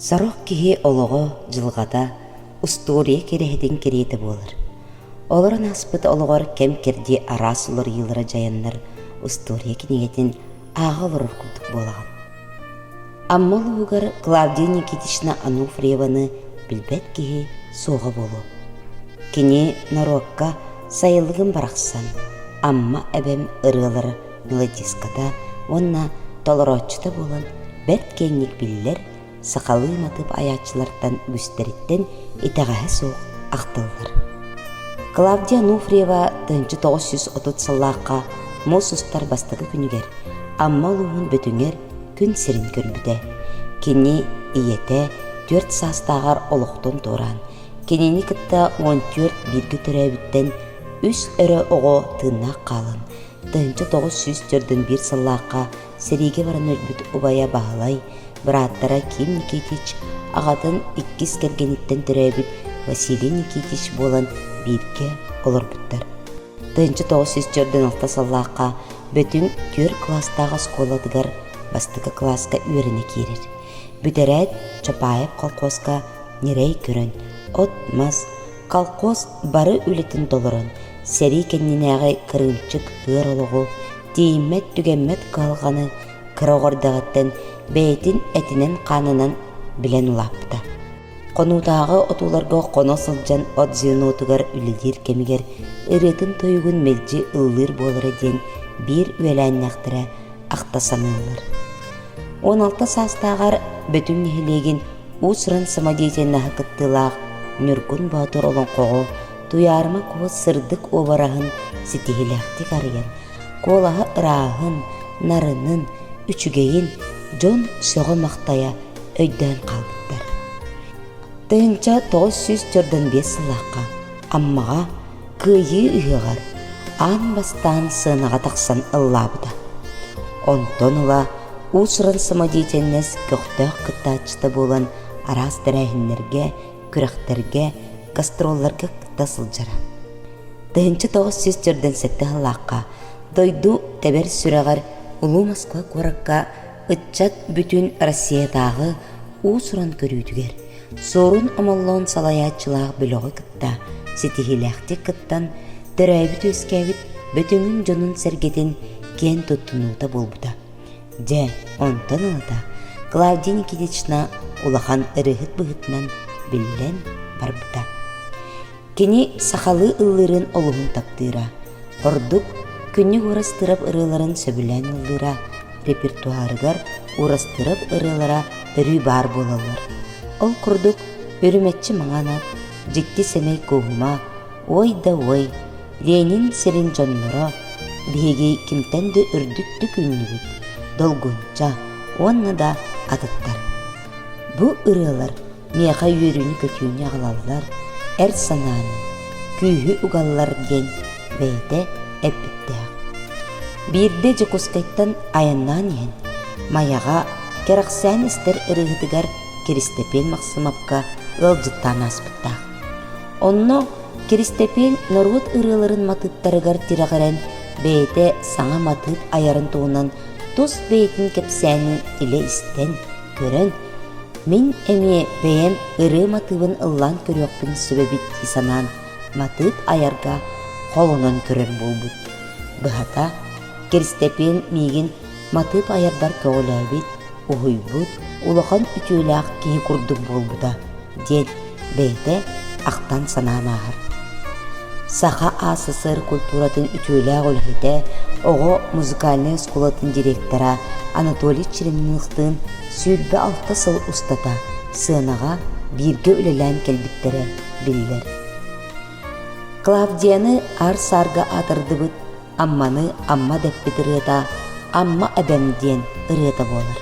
Сорох киһи олоҕо, дьылҕата устуоруйа кэрэһитин кэриэтэ буолар. Олорон ааспыт олоҕор кэм-кэрдии араас уларыйыылара дьайаннар устуоруйа кинигэтин ааҕа олорор курдук буолаҕын. Амма улууһугар Клавдия Никитична Ануфриеваны билбэт киһи суоҕа буолуо. Кини норуокка сайылыгым барахсан, Амма эбэм ырыалара мелодистката уонна толорооччута буолан бэрт киэҥник биллэр сахалыы матыып айааччылартан үгүстэриттэн итэҕэһэ суох ахтыллар. Клавдия Ануфриева 1930 сыллаахха муус устар бастакы күнүгэр Амма улууһун Бөтүҥэр күн сирин көрбүтэ. Кини ийэтэ түөрт саастааҕар олохтон туораан, кинини кытта 14 бииргэ төрөөбүттэн үс эрэ оҕо тыыннаах хаалан, 1941 сыллаахха сэриигэ баран өлбүт убайа Баһылай, бырааттара Ким Никитич, аҕатын иккис кэргэниттэн төрөөбүт Василий Никитич буолан бииргэ олорбуттар. 1946 сыллаахха Бөтүҥ түөрт кылаастаах оскуолатыгар бастакы кылааска үөрэнэ киирэр. Бүтэрээт Чапаев колхозка ньирэй көрөн, от-мас, колхоз бары үлэтин толорон, сэрии кэннинээҕи кырыымчык ыар олоҕу, тиийиммэт-түгэммэт кыһалҕаны кыра оҕо эрдэҕиттэн бэйэтин этинэн-хаанынан билэн улааппыта. Хонуутааҕы отууларга хоно сылдьан от звенотугар үлэлиир кэмигэр ырыатын-тойугун мэлдьи ыллыыр буолара диэн биир үөлээннээхтэрэ ахта саныыллар. 16 саастааҕар Бөтүҥ нэһилиэгин уус-уран самодеятельноһа кыттыылаах Ньургун Боотур олоҥхоҕо Туйаарыма Куо сырдык уобараһын ситиһиилээхтик арыйан, куолаһа ырааһын, нарынын, үчүгэйин дьон сөҕө-махтайа өйдөөн хаалбыттар. 1945 сыллаахха Аммаҕа Кыайыы ыһыаҕар аан бастаан сыанаҕа тахсан ыллаабыта. Онтон ыла уус-уран самодеятельность көхтөөх кыттааччыта буолан араас тэрээһиннэргэ, күрэхтэргэ, гастролларга кытта сылдьара. 1947 сыллаахха дойду тэбэр сүрэҕэр Улуу Москва куоракка ыччат бүтүн Россиятааҕы уус-уран көрүүтүгэр Суорун Омоллоон салайааччылаах бөлөҕү кытта ситиһиилээхтик кыттан, төрөөбүт-үөскээбит Бөтүҥүн дьонун-сэргэтин киэн туттунуута буолбута. Дьэ, онтон ылата Клавдия Никитична улахан ырыаһыт быһыытынан биллэн барбыта. Кини сахалыы ыллыырын олуһун таптыыра, ордук Күннүк Уурастыырап ырыаларын сөбүлээн ыллыыра, репертуарыгар Уурастыырап ырыалара өрүү баар буолаллар. Ол курдук Үрүмэччи маҥан ат, Дьикти сэмэй кууһума, Уой да уой, Ленин сирин дьонноро, биһиги кимтэн да үрдүктүк үүннүбүт, Долгунча уонна да атыттар. Бу ырыалар Миэхэ үөрүүнү-көтүүнү аҕалаллар, эр санааны, күүһү угаллар диэн бэйэтэ эппиттээх. Биирдэ Дьокуускайтан айаннаан иһэн, Майаҕа кэрэхсээн истэр ырыаһытыгар Киристэпиэн Махсымапка ыалдьыттаан ааспыттаах. Онно Киристэпиэн норуот ырыаларын матыыптарыгар тирэҕирэн бэйэтэ саҥа матыып айарын туһунан тус бэйэтин кэпсээнин илэ истэн, көрөн, Мин эмиэ бэйэм ырыа матыыбын ыллаан көрүөхпүн сөп эбит дии санаан, матыып айарга холонон көрөр буолбут. Быһата, Киристэпиэн миигин матыып айарбар көҕүлээбит, уһуйбут, улахан үтүөлээх киһи курдук буолбута диэн бэйэтэ ахтан-санаан ааһар. Саха АССР культуратын үтүөлээх үлэһитэ, оҕо музыкальнай оскуолатын директора Анатолий Черемныхтыын 26 сыл устата сыанаҕа бииргэ үлэлээн кэлбиттэрэ биллэр. Клавдияны аар-саарга аатырдыбыт Амманы Амма дэппит ырыата Амма эбэм диэн ырыата буолар.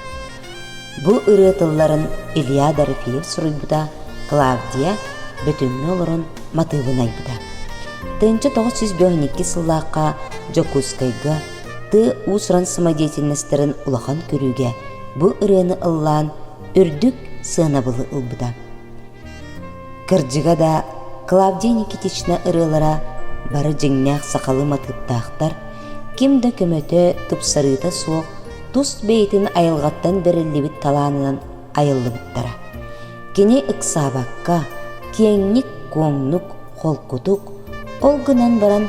Бу ырыа тылларын Илья Дорофеев суруйбута, Клавдия Бөтүҥҥэ олорон матыыбын айбыта. 1952 сыллаахха Дьокуускайга тыа уус-уран самодеятельностарын улахан көрүүгэ бу ырыаны ыллаан үрдүк сыанабылы ылбыта. Кырдьыга да, Клавдия Никитична ырыалара бары дьиҥнээх сахалыы матыыптаахтар, ким да көмөтө, тупсарыыта суох тус бэйэтин айылҕаттан бэриллибит талаанынан айыллыбыттара. Кини ыксаабакка, киэҥник-куоҥнук, холкутук, ол гынан баран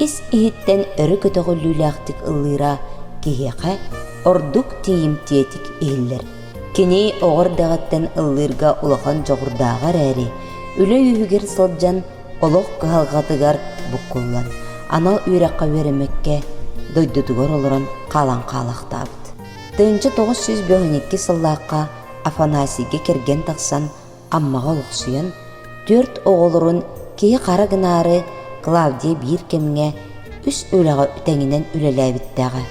ис-иһиттэн өрө көтөҕүллүүлээхтик ыллыыра киһиэхэ ордук тиийимтиэтик иһиллэр. Кини оҕо эрдэҕиттэн ыллыырга улахан дьоҕурдааҕа эрээри, үлэ үөһүгэр сылдьан олох кыһалҕатыгар буккуллан, анал үөрэххэ үөрэммэккэ, дойдутугар олорон хаалан хаалахтаабыт. 1952 сыллаахха Афанасийга кэргэн тахсан Аммаҕа олохсуйан, түөрт оҕолорун киһи-хара гынаары Клавдия биир кэмҥэ үс үлэҕэ тэҥинэн үлэлээбиттээҕэ.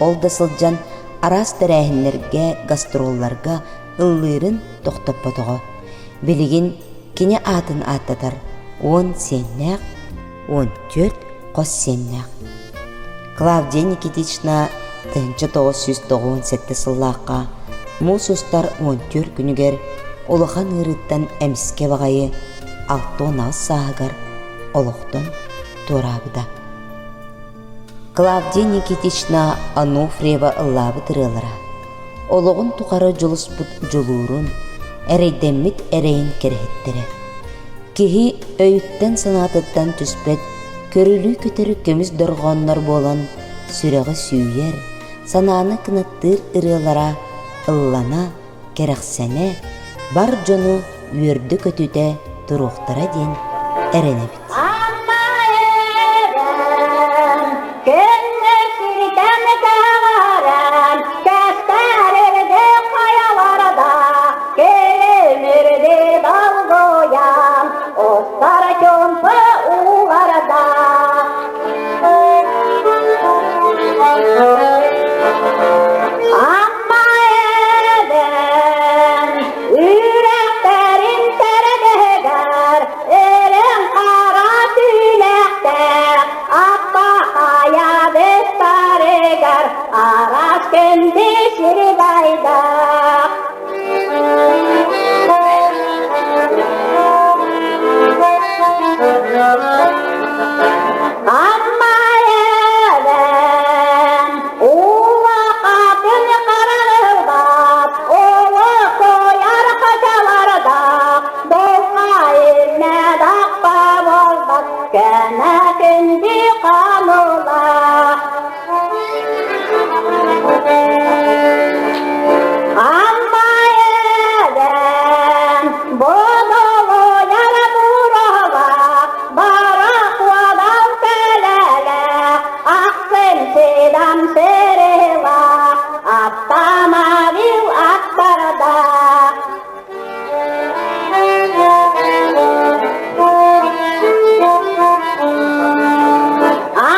Ол да сылдьан араас тэрээһиннэргэ, гастролларга ыллыырын тохтоппотоҕо. Билигин кини аатын ааттатар 10 сиэннээх, 14 хос сиэннээх. Клавдия Никитична 1997 сыллаахха муус устар 14 күнүгэр улахан ыарыыттан эмискэ баҕайы 68 сааһыгар олохтон туораабыта. Клавдия Никитична Ануфриева ыллаабыт ырыалара олоҕун тухары дьулуспут дьулуурун, эрэйдэммит эрэйин кэрэһиттэрэ. Киһи өйүттэн-санаатыттан түспэт көрүлүү көтөр көмүс дорҕооннор буолан сүрэҕи сүүйэр, санааны кынаттыыр ырыалара ыллана, кэрэхсэнэ, бар дьону үөрдэ-көтүтэ туруохтара диэн эрэнэбит. Амма эбэм, көннө сиртэн таһааран, кэстэрирди хайаларда, кэлимирди долгуйан, устар чуумпу ууларда. Амма эбэм, үрэхтэрин тэргэһигэр Өрөҥ хара түүлэхтээх, аппа хайа быстарыгар араас күндү сири байдаах. Амма эбэм улахатын харалбат, олохтойар хачалардаах, Амма эбэм бодолуйар буруолаах, барах-уодал кэлэлээх, ахсын сыдам сырыылаах, автомобиль аттардаах.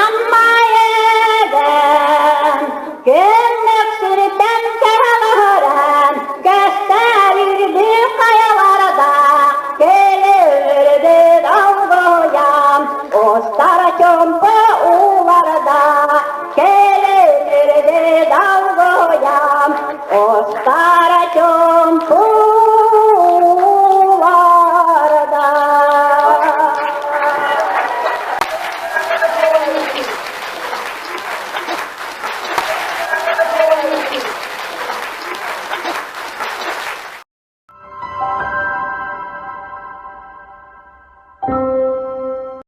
Амма эбэм.